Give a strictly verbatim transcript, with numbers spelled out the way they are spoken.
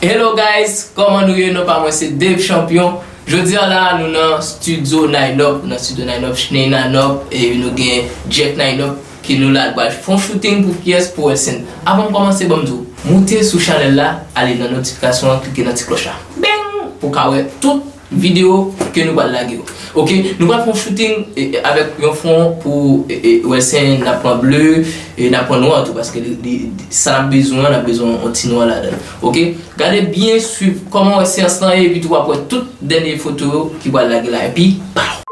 Hello guys, kòman nou ye? Non pa mwen se Dave Champion. Jodi a la nou nan studio Ninop, nan studio Ninop, Chney Ninop, e nou gen Jeff Ninop ki nou la, l pral fè yon shooting pou kiyès? Pou Welsen. Avan m kòmanse, ban m di w, moute sou chanèl la, ale nan notifikasyon an, klike nan ti klòch la. Beng! Pou w ka wè tout videyo ke nou pral lage yo. Ok, nou pral fè yon shooting e, e, avèk yon fon pou e, e, Welsen, n ap pran ble, e n ap pran nwa tou, paske li, li, sa n ap bezwen an, n ap bezwen yon ti nwa ladan l. Ok, gade byen, swiv kòman wè seyans lan ye, epi tou w ap wè tout dènye foto yo ki pral lage la, epi pow!